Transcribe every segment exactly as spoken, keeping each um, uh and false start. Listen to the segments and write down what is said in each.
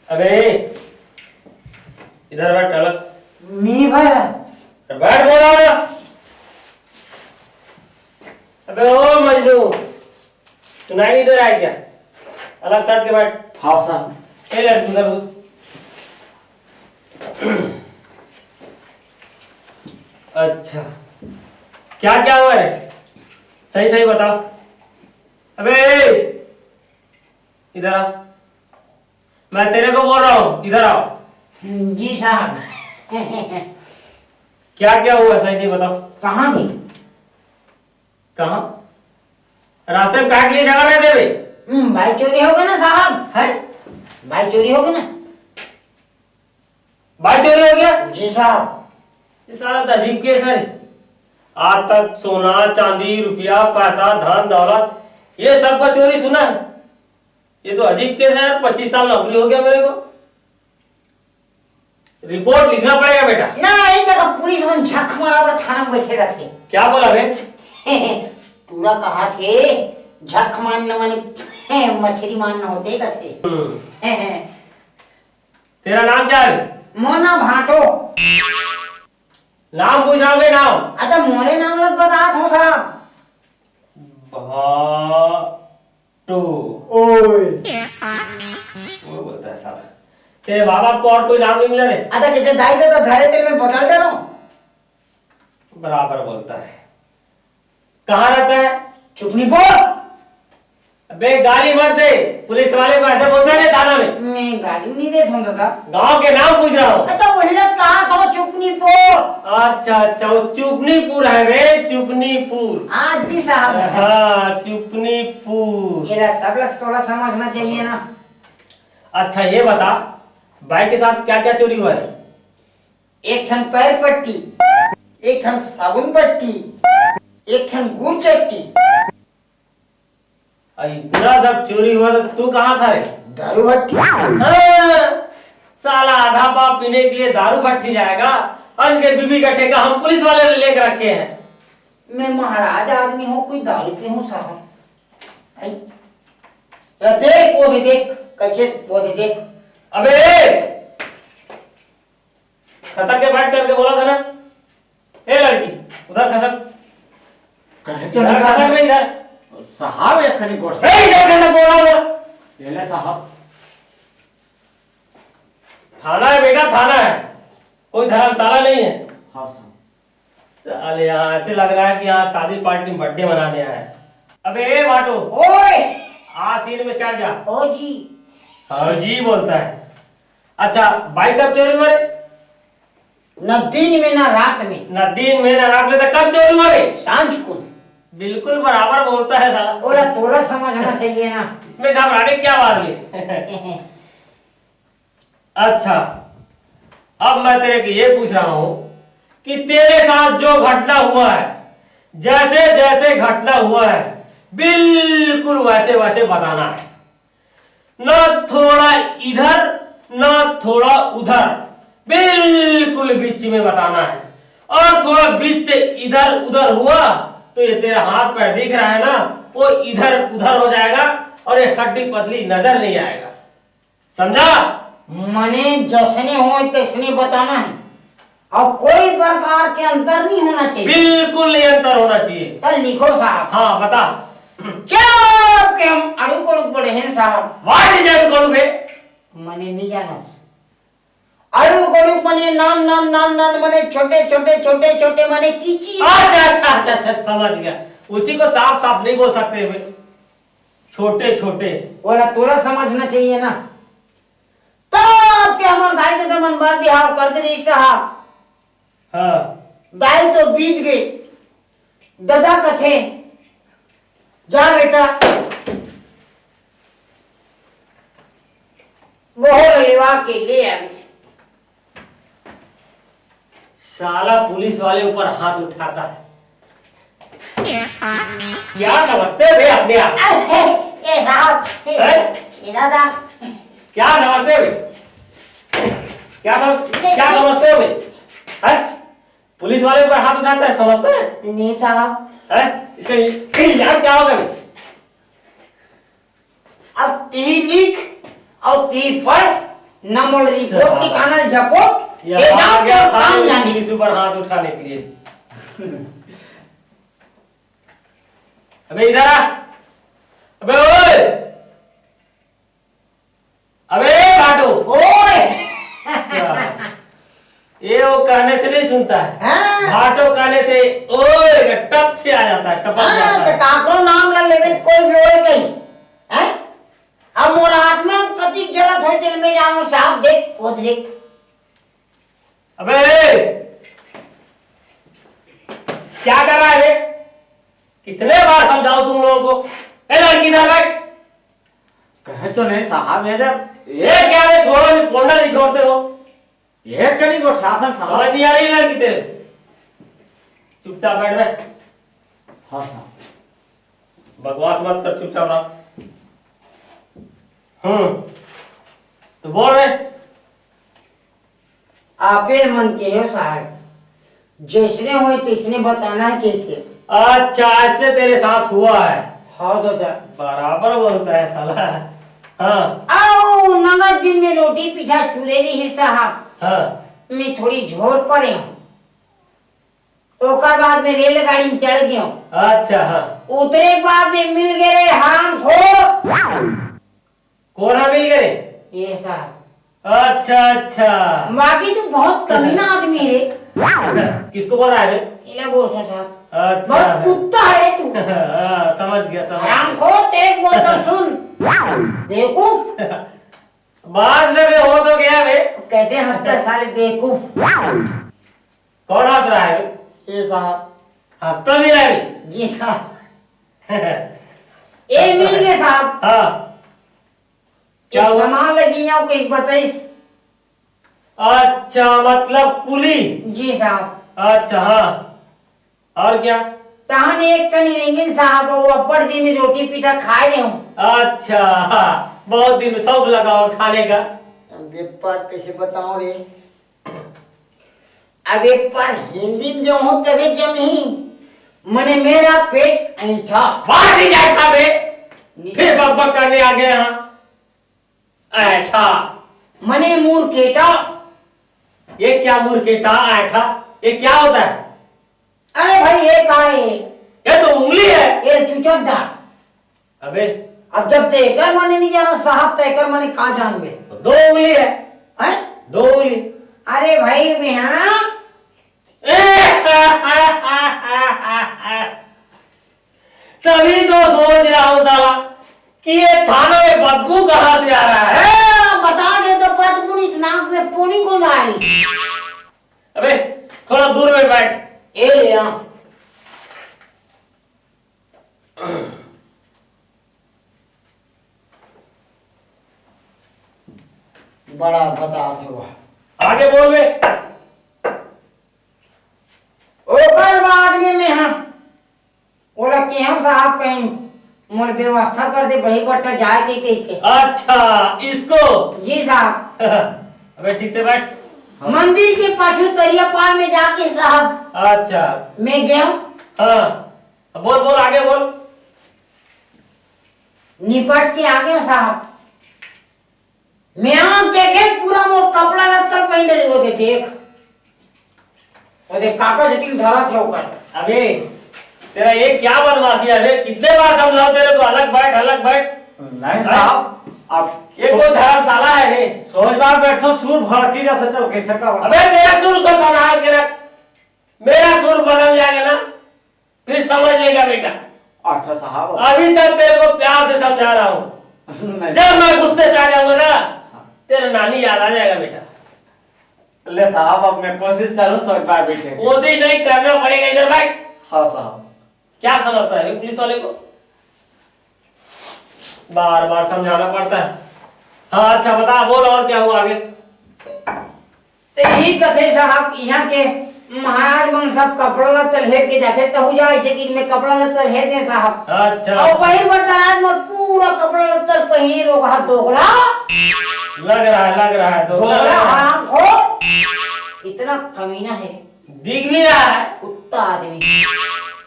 अबे, इधर बैठ, अलग। नहीं भाई। अरे बैठ, बोला ना। अबे ओ मजनू, सुनाई नहीं दे रहा है क्या? अलग सट के बैठ। हाँ सर। ए लड़की, उधर घुस। अच्छा, क्या क्या हुआ रे? सही सही बताओ। अबे, इधर आ। मैं तेरे को बोल रहा हूँ, इधर आओ। जी साहब। क्या क्या हुआ, सही सही बताओ। कहाँ थी? कहाँ? रास्ते में काहे के लिए झगड़ रहे थे बे? हम्म, बाइक चोरी हो गया ना साहब। है? बाइक चोरी हो गया ना। बाइक चोरी हो गया? जी साहब। ये साला तो अजीब केस है। आज तक सोना, चांदी, रुपया, पैसा, धन, दौलत, ये सब का चोरी सुना है। ये तो अजीब केस है यार, पच्चीस साल नौकरी हो गया मेरे को। रिपोर्ट लिखना पड़ेगा बेटा। नहीं, तो पुलिस मन झक मारा और थाना में बैठे रहते। क्या बोला बे? टूरा कहा थे, झक मारना माने मछली मारना होते कहते। हम्म। तेरा नाम क्या है? मोना भाटो। नाम पूछ रहा हूँ बे, नाम। अरे मोरे नाम लग बता दो साहब। भाटो। ओए। वो बोलता है साला। तेरे माँ बाप को और कोई नाम नहीं मिला रे? अरे जैसे दाई दादा धरे तेरे में बदल दे रहा हूँ। बराबर बोलता है। कहाँ रहता है? चुपनी बोल। अबे गाली मत दे, पुलिस वाले को ऐसे बोलता है थाना में। मैं गाली नहीं दे दूँ दादा। गांव के नाम पूछ रहा हूँ। तो वही लोग कहा था चुपनी बोल। अच्छा अच्छा, वो चुपनीपुर है बे, चुपनीपुर। हाँ जी साहब। हाँ, चुपनीपुर। ये ला सब ला थोड़ा समझना चाहिए ना। अच्छा ये बता, बाइक के साथ क्या क्या चोरी हुआ है? एक ठन पैर पट्टी, एक ठन साबुन पट्टी, एक ठन गुड़ चट्टी। अरे इतना सब चोरी हुआ तो तू कहाँ था रे? दारू भट्टी। हाँ, साला आधा पाव पीने के लिए दारू भट्टी जाएगा, और इनके बीबी का ठेका हम पुलिस वाले ने लेके रखे हैं। मैं महाराज आदमी हूँ, कोई दारू पीहूँ साहब? आई। या देख, वो दे देख, कैसे वो दे देख। अबे! खसक के बैठ करके बोला था ना। ए लड़की, उधर खसक। कहे तो इधर नहीं खसक था। नहीं, इधर। साहब, एक खनी गोठ। ए, इधर खसक, बोला ना। ये ले साहब। थाना है बेटा, थाना है, कोई धर्मशाला नहीं है। हाँ साहब। साले, यहाँ ऐसे लग रहा है कि यहाँ शादी पार्टी में बर्थडे मनाने आया है। अबे ए भाटो, ओए! आ सीट में चढ़ जा। ओ जी। हाँ जी बोलता है। अच्छा, बाइक कब चोरी हुआ रे? न दिन में ना रात में। न दिन में ना रात में, तो कब चोरी हुआ रे? सांझ को। बिल्कुल बराबर बोलता है साला। ओला तोला समझना चाहिए ना। इसमें घबराने की क्या बात है? अच्छा, अब मैं तेरे को ये पूछ रहा हूं कि तेरे साथ जो घटना हुआ है, जैसे जैसे घटना हुआ है, बिल्कुल वैसे वैसे बताना है। ना थोड़ा इधर, ना थोड़ा उधर, बिल्कुल बीच में बताना है। और थोड़ा बीच से इधर उधर हुआ तो ये तेरा हाथ पैर दिख रहा है ना, वो इधर उधर हो जाएगा और ये हड्डी पसली नजर नहीं आएगा। समझा? मने जसने होय तसने बताना है और कोई प्रकार के अंतर नहीं होना चाहिए। बिल्कुल नहीं अंतर होना चाहिए। तो लिखो साहब। हाँ, बता। जब के हम अड़ू कड़ू पढ़े हैं साहब। What is अड़ू कड़ू बे? मने नहीं जाना। अड़ू कड़ू मने नान नान नान नान मने छोटे छोटे छोटे छोटे मने कीची। अच्छा, अच्छा, अच्छा, अच्छा, समझ गया। उसी को साफ साफ नहीं बोल सकते बे। छोटे छोटे। ओला तोला समझना चाहिए ना। तब के हमर दाई ददा मन बर बिहाव कर दे रहिस हा। हाँ। दाई तो बीत गई। ददा कथे, "जा बेटा, गोहर लेवा के ले आवे।" साला पुलिस वाले ऊपर हाथ उठाता है। क्या समझते हो बे अपने आप? अरे, ए साहब, ए, हैं? ए दादा। क्या समझते हो बे? क्या समझ-, नहीं, क्या नहीं। समझते हो बे? हैं? पुलिस वाले पर हाथ उठाता है, समझता है? नहीं साहब। है? इसका इल्जाम क्या होगा बे? अब ती लिख और ती पढ़, न मोर रिपोर्ट साला। लिखाना झपोट, ये ये हाथ जाओ गया तो था काम जाने। पुलिस ऊपर हाथ उठाने के लिए। अबे इधर आ। अबे ओए। अबे भाटो। ओए। ये वो कहने से नहीं सुनता है। हाँ। भाटो कहने से ओए टप से आ जाता है, टपक हाँ, जाता तो है। काकरो नाम ला लेवे, कोई भी ओए कहीं। हैं? अब मोर आत्मा में कतिक जलत होय तेल में जानो साहब, देख, वो देख। अबे, क्या कर रहा है बे? कितने बार समझाओ तुम लोगों को? ए लड़की, इधर बैठ। कहे तो नहीं साहब, ये जब ये क्या रे, छोड़ो, ये कोंडा नहीं छोड़ते हो। ये कहीं गोठियाथन साहब। समझ नहीं आ रही लड़की तेरे। चुपचाप बैठ बे। हाँ साहब। बकवास मत कर, चुपचाप रह। हम्म, तो बोल रहे। आपे मन के हो साहब, जैसने होय तैसने बताना है के के। अच्छा, ऐसे तेरे साथ हुआ है? हाँ दादा। बराबर बोलता है साला। हाँ। आओ, नगद दिन में रोटी पीठा चुरे रही है साहब। हाँ। मैं थोड़ी झोर पड़े हूँ। ओकर बाद में रेलगाड़ी में चढ़ गयो। अच्छा, हाँ। उतरे के बाद में मिल गए रे हरामखोर। कोन हा मिल गए रे? ये साहब। अच्छा, अच्छा। बाकी तू बहुत कमीना आदमी है रे। किसको बोल रहा है रे? इला बोल रहा साहब। अच्छा। बहुत कुत्ता है रे तू। हाँ, समझ गया, समझ गया। हरामखोर, तेरे को बोलता सुन। बेवकूफ। बाज ले बे, हो तो गया बे। कैसे हंसता है साले बेवकूफ। कौन हंस रहा है बे? ये साहब। हंसता भी है बे? जी साहब। ये मिल गए साहब। हाँ। क्या ये हुआ? सामान लगी यहाँ को एक बताइस। अच्छा, मतलब कुली। जी साहब। अच्छा, हाँ। और क्या? तहन एक कनी रेंगिन साहब, वो अब्बड़ दिन में रोटी पीठा खाए ले हूँ। अच्छा, हाँ, बहुत दिन में शौक लगा हो खाने का। अब ये पर कैसे बताऊं रे? अब ये पर हिंदी में जो हूँ तभी जमी, मने मेरा पेट ऐंठा। बाहर नहीं जाए था बे, फिर बकबक करने आ गए यहाँ। ऐठा। मने मुरकेटा। ये क्या मुरकेटा, ऐठा? ये क्या होता है? अरे भाई, ये का है? ये तो उंगली है। ये चुचकदार। अबे। अब जब ते एकर माने नहीं जाना साहब, तो एकर माने का जानबे? दो उंगली है। हैं? दो उंगली। अरे भाई, मैं हाँ। तभी तो सोच रहा हूँ साला कि ये थाना में बदबू कहाँ से आ रहा है। ए, बता दे तो बदबू नहीं, नाक में पोनी को ना आ रही। अबे थोड़ा दूर में बैठ। ए ले आ। बड़ा बता थे वह। आगे बोल बे। ओकर बाद में मैं हाँ ओला केहू साहब कहीं मोर व्यवस्था कर दे, बही बट्टा जाए के कह के। अच्छा, इसको? जी साहब। अबे ठीक से बैठ। मंदिर के पाछू तरिया पार में जाके साहब। अच्छा। मैं गया। हाँ, अब बोल, बोल, आगे बोल। निपट के आ गया साहब। मैं देखे पूरा मोर कपड़ा लत्ता पहन रही होते देख। वो देख काका जतिन धरा थे ओकर। अबे तेरा ये क्या बदमाशी है बे? कितने बार समझाओ तेरे को, अलग बैठ, अलग बैठ। नहीं हैं? साहब, आप ये कोई धर्मशाला है रे? सोच बार बैठो, सुर भड़की जाता तो कैसे का? अबे तेरा सुर को संभाल के रख, मेरा सुर बदल जाएगा ना। फिर समझ लेगा बेटा। अच्छा साहब। अभी तक तेरे को प्यार से समझा रहा हूँ। नहीं। जब मैं गुस्से से आ जाऊंगा ना, हाँ। तेरा नानी याद आ जाएगा बेटा। ले साहब, अब मैं कोशिश करूँ सोच बार बैठे। कोशिश नहीं, करना पड़ेगा। इधर बैठ। हाँ साहब। क्या समझता है पुलिस वाले को? बार बार समझाना पड़ता है। हाँ, अच्छा बता, बोल और क्या हुआ आगे? तो यही कथे साहब, यहाँ के महाराज मन सब कपड़ा लत्ता हेर के जाथे, तहू जा ऐसे कि मैं कपड़ा लत्ता हेर दे साहब। अच्छा, और अच्छा। पहिर बट्टा राज में पूरा कपड़ा लत्ता पहिरे लोग हाथ दोगला। लग रहा है, लग रहा है, दोगला दोगला लग रहा है। हराम हो, इतना कमीना है। दिख नहीं रहा है। कुत्ता आदमी।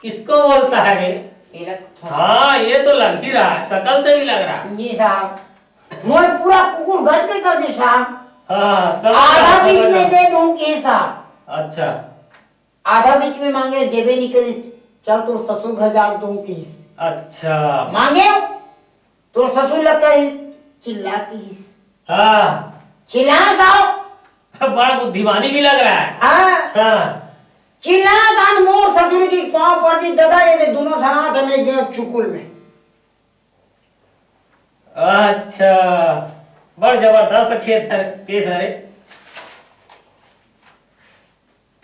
किसको बोलता है बे? ये लग थोड़ा। हाँ, ये तो लग ही रहा है, शकल से भी लग रहा है। जी साहब, मोर पूरा कुकुर गज के कर दे साहब। हाँ, समझ आधा गया, बीच समझ में गया। दे दूं कि साहब। अच्छा। आधा बीच में मांगे, देबे नहीं करे, चल तोर ससुर घर जाके दूं कि। अच्छा। मांगे, तोर ससुर लगता है चिल्ला की। हाँ। चिल्ला साहब। बड़ा बुद्धिमानी भी लग रहा है। हाँ। हाँ। चिल्ला दान मोर ससुर की पाँव पड़ दी, दादा ये दे दोनों झनात हम एक जगह चुकुल में। अच्छा, बड़ जबरदस्त खेत है, केस है रे।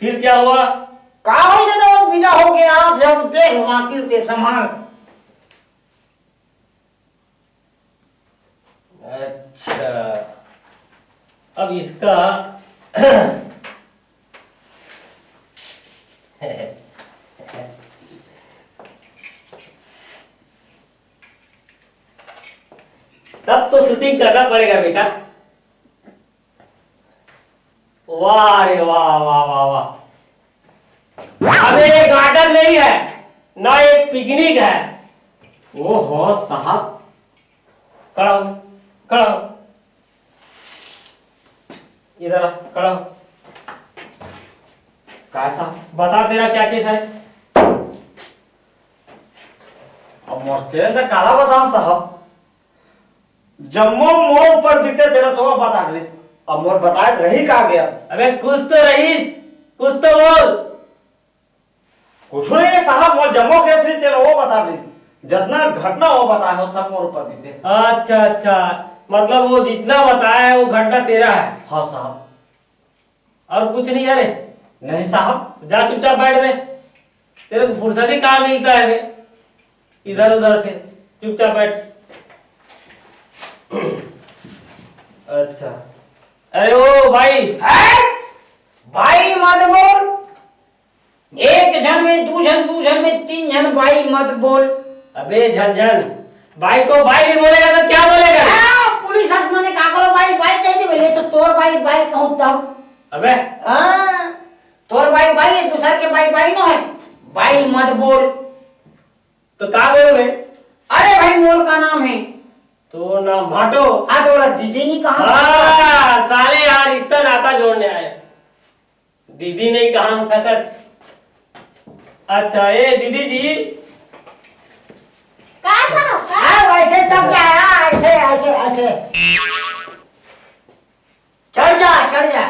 फिर क्या हुआ? का होई दादा, वो विदा हो गया, जब देख वाकिल ते संभाल। अच्छा, अब इसका तब तो शूटिंग करना पड़ेगा बेटा। वाह रे वाह, वाह, वाह, वाह। अबे ये गार्डन नहीं है, ना एक पिकनिक है। ओहो साहब। खड़ा हो, खड़ा हो। इधर आ, खड़ा हो। का साहब? बता, तेरा क्या केस है? अब मोर केस है, काला बताऊं साहब? जम्मो मोर ऊपर बीते, तेला तो वो बता दे। अब मोर बताए रही का गया? अबे कुछ तो रहीस, कुछ तो बोल। कुछ नहीं है साहब, मोर जम्मो केस रही, तेला वो बता दे। जितना घटना वो बताए हो, सब मोर ऊपर बीते। अच्छा, अच्छा, मतलब वो जितना बताया है, वो घटना तेरा है? हाँ साहब। और कुछ नहीं है रे? नहीं साहब। जा चुपचाप बैठ बे, तेरे को फुर्सत ही कहाँ मिलता है बे, इधर उधर से। चुपचाप बैठ। अच्छा, अरे ओ भाई। हैं? भाई मत बोल। एक झन में दू झन, दू झन में तीन झन, भाई मत बोल। अबे झन झन, भाई को भाई नहीं बोलेगा तो क्या बोलेगा? आ, पुलिस आसमाने का करो भाई, भाई कह दे, बोले तो तोर भाई, भाई कहूँ तब। अबे। हाँ, तोर भाई, भाई है, दूसर के भाई, भाई नो है। भाई मत बोल। तो का बोलूं बे? अरे भाई, मोर का नाम है। तो नाम भाटो। हाँ, तो बोला दीदी नहीं कहा। हाँ, साले यार, रिश्ता नाता जोड़ने आए। दीदी नहीं कहा सकत। अच्छा, ए दीदी जी। का साहब, का? हाँ, वैसे चल जा, हाँ, ऐसे, ऐसे, ऐसे। चढ़ जा, चढ़ जा।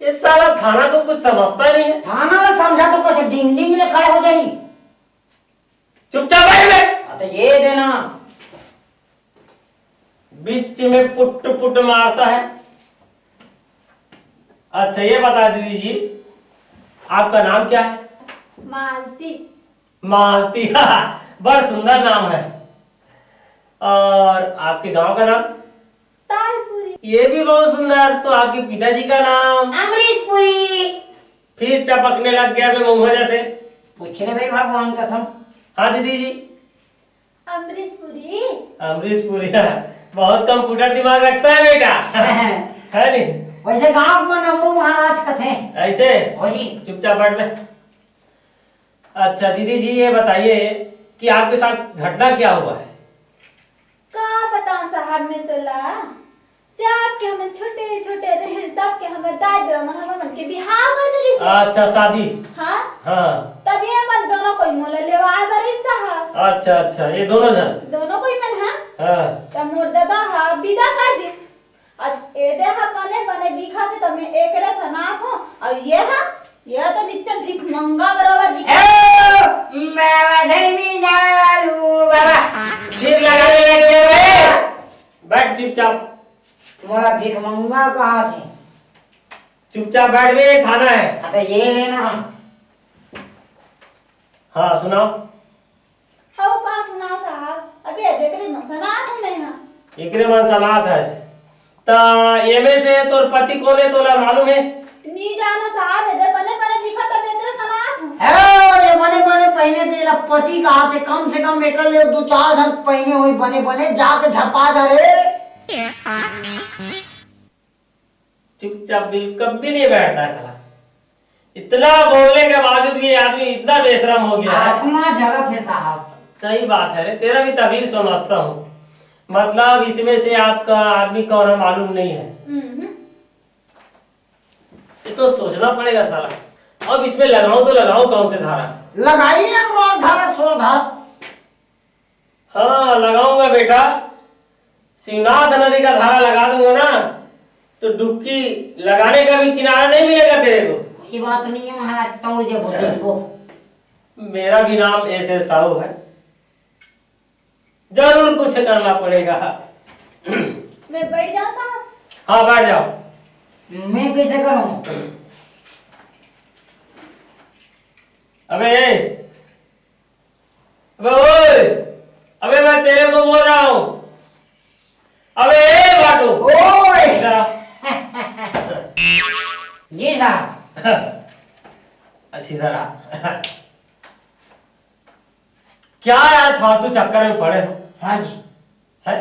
ये साला थाना को कुछ समझता नहीं है। थाना ला समझा तो कैसे डिंग डिंग ले खड़ा हो जाई? चुपचाप बैठ बे। हाँ, तो ये देना। बीच में पुट पुट मारता है। अच्छा, ये बता दीदी जी, आपका नाम क्या है? मालती। मालती, बड़ा सुंदर नाम है। और आपके गांव का नाम? तालपुरी। ये भी बहुत सुंदर। तो आपके पिताजी का नाम? अमरीशपुरी। फिर टपकने लग गया बे महुआ जैसे। पूछ ले भाई भगवान कसम। हाँ दीदी जी। अमरीशपुरी। अमरीशपुरी, बहुत कंप्यूटर दिमाग रखता है बेटा। है नहीं? वैसे गांव में नमरू महाराज कथे। ऐसे? हो जी। चुपचाप बैठ बे। अच्छा दीदी जी, ये बताइए कि आपके साथ घटना क्या हुआ है? का बताऊं साहब, मैं तो ला, जब के हमन छोटे छोटे रहेन, तब के हमर दाई ददा मन हमन के बिहाव कर देलिस हे। अच्छा, शादी। हाँ। हाँ। तब ये मन दोनों कोई मोला लेवाए बर आइस साहब। अच्छा, अच्छा, ये दोनों झन। दोनों कोई मन, हाँ। हाँ। तब मोर ददा हा विदा कर दिस। अब एदे हा बने बने दिखत हे, त मैं एकरे सनात हूँ। अउ ये हा, ये तो निच्चट भिखमंगा बरोबर दिखत हे। ए, बाबा धर्मी डालू बाबा। फिर लगा ले लग गया बे। बैठ चुपचाप। तुम्हारा भिखमंगा कहाँ थे? चुपचाप बैठ बे, थाना है। हाँ, तो ये लेना। हाँ, सुनाओ। हव का सुनाव साहब? अबे देख रे, मैं सनात हूँ मैं हा। एकरे मन सनात हस। त एमे से तोर पति कोन हे, तोला मालूम हे? नी जानो साहब, एदे बने बने दिखत हे, एकरे सनात हूँ। हे, ये बने बने पहिने तेला पति कहा थे, कम से कम एकर ले दू चार झन पहिने होई बने बने, जाके झपा जा रे। चुपचाप बिल-, कभी नहीं बैठता है साला। इतना बोलने के बावजूद भी ये आदमी इतना बेशरम हो गया है। आत्मा जलत है साहब। सही बात है रे, तेरा भी तकलीफ समझता हूँ। मतलब, इसमें से आपका आदमी कौन है मालूम नहीं है। हम्म। ये तो सोचना पड़ेगा साला। अब इसमें लगाऊं तो लगाऊं कौन से धारा? लगाइए आप रोल धारा, सोल धारा। हाँ, लगाऊंगा बेटा। शिवनाथ नदी का धारा लगा दूंगा ना, तो डुबकी लगाने का भी किनारा नहीं मिलेगा तेरे को। ये बात नहीं है महाराज, तौड़ जे बोले को। मेरा भी नाम एस एल साहू है, जरूर कुछ करना पड़ेगा। मैं बैठ जाऊं साहब? हाँ, बैठ जाओ। मैं कैसे करूं? अबे, अबे ओए, अबे मैं तेरे को बोल रहा हूँ। अबे ए बाटू, ओए! इधर आ। जी साहब। सीधा रहा। क्या यार, फालतू चक्कर में पड़े हो? हाँ जी। है?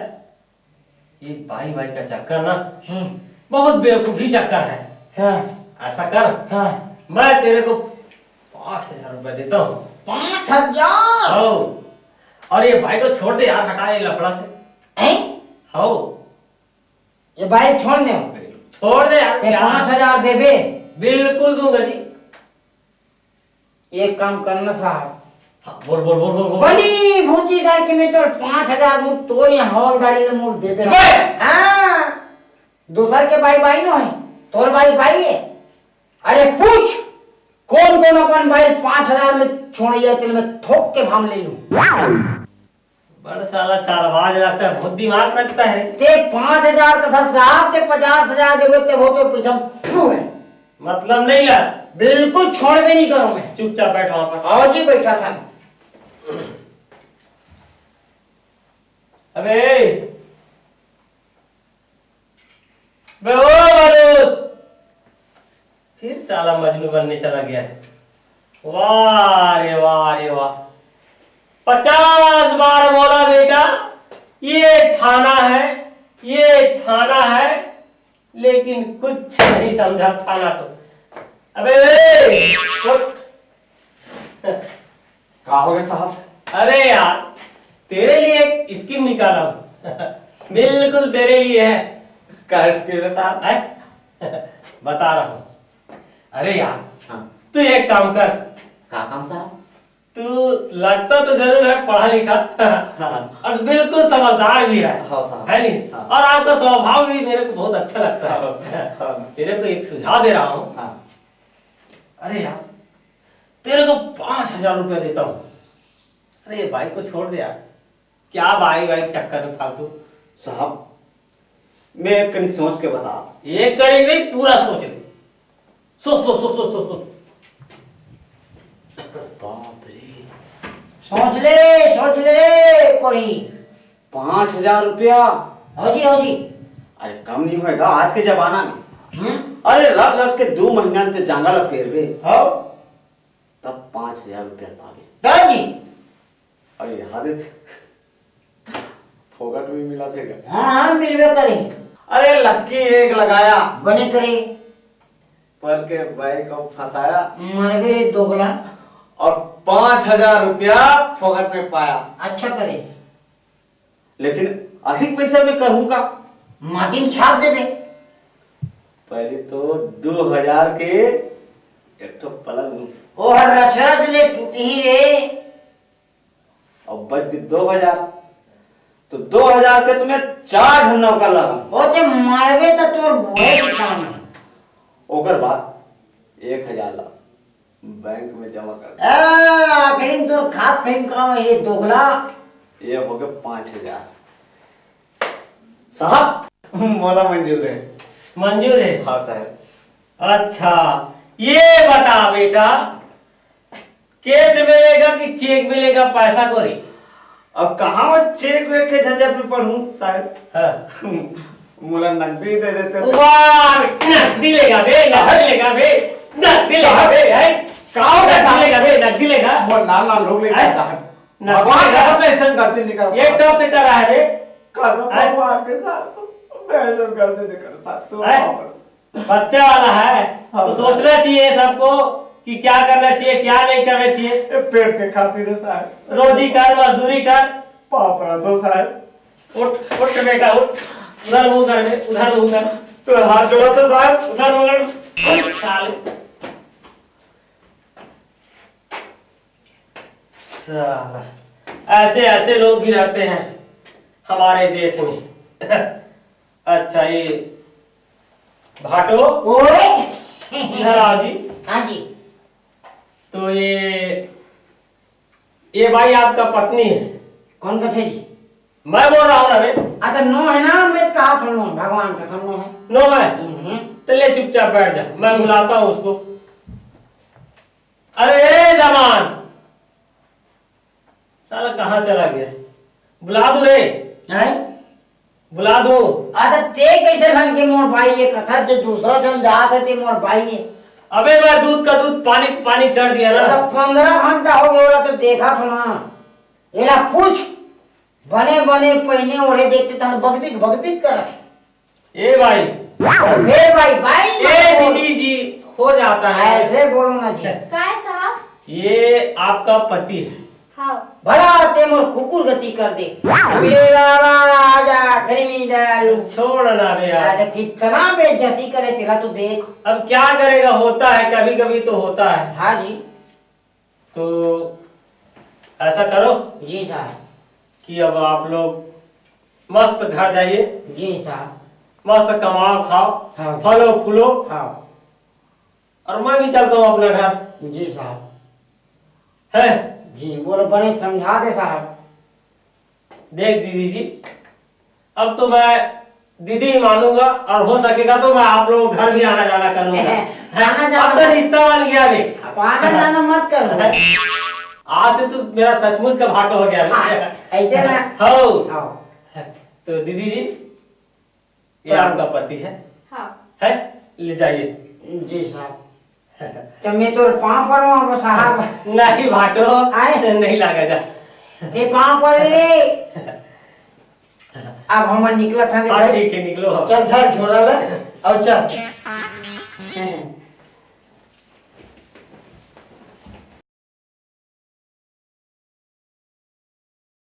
ये बाई बाई का चक्कर ना, हम्म। बहुत बेवकूफी चक्कर है। हाँ। ऐसा कर, हाँ। मैं तेरे को पाँच हजार रुपए देता हूँ। पाँच हजार? हाँ। और ये बाई को छोड़ दे यार, हटा ये लफड़ा से। हैं? हाँ। ये बाई छोड़ दे। छोड़ दे यार, ते क्या? पाँच हजार देबे? बिल्कुल दूंगा जी। एक काम करना साहब। हाँ, बोल, बोल, बोल, बोल, बोल। बनी भूजी गाय के मैं तो पाँच हजार मुंह तोड़ या हवलदारी में मुंह दे दे। बे! हाँ, दूसर के बाई बाई नो है, तोर बाई बाई है। अरे पूछ, कौन कौन अपन बाई पाँच हजार में छोड़ या तेल में थोक के भाम ले लूं। बड़ साला चालबाज लगता है, बहुत दिमाग रखता है। ते पाँच हजार का था साहब, ते पचास हजार देबे ते वो तो पीछे फू है। मतलब नहीं लास? बिल्कुल छोड़ भी नहीं करूं मैं। चुपचाप बैठ वहां पर। आओ जी, बैठा था। अबे, बे ओ मनोज, फिर साला मजनू बनने चला गया है। वाह रे वाह रे वाह, पचास बार बोला बेटा, ये थाना है, ये थाना है, लेकिन कुछ नहीं समझा थाना को। अबे ए, उठ। का हो गया साहब? अरे यार, तेरे लिए एक स्कीम निकाला हूँ। बिल्कुल तेरे लिए है। का स्कीम है साहब? है? बता रहा हूँ। अरे यार, हाँ। तू एक काम कर। का काम साहब? तू लगता तो जरूर है पढ़ा लिखा, हाँ। और बिल्कुल समझदार भी है, हाँ साहब। है नहीं? हाँ। और आपका स्वभाव भी मेरे को बहुत अच्छा लगता है। हाँ, हाँ। तेरे को एक सुझाव दे रहा हूँ। हाँ। अरे यार, तेरे को पाँच हजार रुपया देता हूँ। अरे, ये बाई को छोड़ दे यार, क्या बाई बाई के चक्कर में फालतू। साहब, मैं एक कनी सोच के बता। एक कनी नहीं, पूरा सोच ले। सोच, सोच, सोच, सोच, सोच, सोच। बाप रे। सोच ले, सोच ले रे कोरी। पाँच हजार रुपया? हो जी, हो जी। अरे, कम नहीं होएगा आज के जमाना में। हम्म? अरे, रट रट के दो महीना में ते जांगा ला पेरबे। हो। तब पाँच हजार रुपया पाबे। दादा जी। अरे, यहाँ दे। फोकट में मिला थे क्या? हाँ, हाँ, मिलबे करे। अरे, लक्की एक लगाया। बने करे। पर के बाई को फंसाया। मरबे रे दोगला। और पाँच हजार रुपया फोकट में पाया। अच्छा करे। लेकिन अधिक पैसा में करूंगा। माटी में छाप देबे। पहले तो दो हजार के एक ठो पलंग। ओहर रच रच ले टूटही रे। अब बच गए दो हजार, तो दो हजार के तुम्हें चार झन नौकर लगा। ओ ते मारबे त तोर बुए के काम है। ओकर बाद एक हजार ला बैंक में जमा कर। आ, आखिरी में तोर खात फैम काम है रे दोगला। ये हो गए पाँच हजार। साहब, मोला मंजूर है। मंजूर है? हाँ साहब। अच्छा, ये बता बेटा, कैश मिलेगा कि चेक मिलेगा, पैसा कौड़ी? अब कहाँ वो चेक वेक के झंझट में पड़ूं साहब? हाँ। मोला नकदी दे देते तो। वाह, नकदी लेगा बे, नकदी लेगा बे, नकदी लेगा बे, हैं? का हो गया नकदी साहब? लेगा बे, नकदी लेगा। वो लाल लाल लोग लेगा हैं? साहब। नकदी भगवान लेगा। कसम, मैं ऐसा गलती नहीं करता। ये कब से कर रहा है बे? कसम हैं? भगवान के साथ, मैं ऐसा गलती नहीं करता। तो हैं? बाप रे। बच्चा वाला है, हाँ। तो सोचना चाहिए सबको। कि क्या करना चाहिए, क्या नहीं करना चाहिए। ये पेट के खातिर है साहब। रोजी कर, मजदूरी कर। पाँव पड़त हों साहब। उठ, उठ बेटा, उठ। उधर मुंह कर बे, उधर मुंह कर। तो हाथ जोड़त हों साहब। उधर मुंह कर। उठ, साले। साला, ऐसे ऐसे लोग भी रहते हैं हमारे देश में। अच्छा, ये भाटो, ओए। इधर आओ जी। हाँ जी। तो ये, ये भाई आपका पत्नी है? कौन कथे जी? मैं बोल रहा हूँ ना बे। अगर नो है ना, मैं कहा था नो, भगवान कसम नो है। नो है? हम्म। तो ले चुपचाप बैठ जा, मैं जी। बुलाता हूँ उसको। अरे ए जवान, साला कहाँ चला गया? बुला दूं रे? हैं? बुला दूं? अरे ते कैसे ढंग के मोर भाई ये कथा जे दूसरा जन जात है ते मोर भाई है। अबे मैं दूध का दूध पानी पानी कर दिया ना। तो पंद्रह घंटा हो गया तो देखा था ना। एला पूछ, बने बने पहने ओढ़े देखते तहन बकबिक बकबिक करत है। ए भाई, ए भाई, भाई ए दीदी जी, हो जाता है। ऐसे बोलो ना जी। काय साहब? ये आपका पति है। हाँ। भला ते मोर कुकुर गति कर दे। मेरे बाबा आजा, गर्मी दयालु। छोड़ ना बे यार। अरे कितना बेइज्जती करे तेरा तो देख। अब क्या करेगा, होता है, कभी कभी तो होता है। हाँ जी। तो ऐसा करो जी साहब। कि अब आप लोग मस्त घर जाइए, जी साहब। मस्त कमाओ खाओ, हाँ। फलो फूलो, हाँ। और मैं भी चलता हूँ अपने घर। जी साहब। है? जी बोलो, बने समझा दे साहब। देख दीदी जी, अब तो मैं दीदी ही मानूंगा, और हो सकेगा तो मैं आप लोगों के घर भी आना जाना करूंगा। है? आना जाना। अब तो रिश्ता बन गया रे। अब आना जाना मत करो। आज से तो मेरा सचमुच का भाटो हो गया रे। ऐसे ना। हो। हाँ। तो दीदी जी, ये चलो। आपका पति है, हाँ। है? ले जाइए। जी साहब। तो मैं तो पाँव पड़ूँ अब साहब। नहीं भाटो, आए? नहीं लागा जा। ये पाँव पड़ रे। अब हम निकलत हन हाँ, भाई। ठीक है, निकलो। चल चल झोला ले और चल।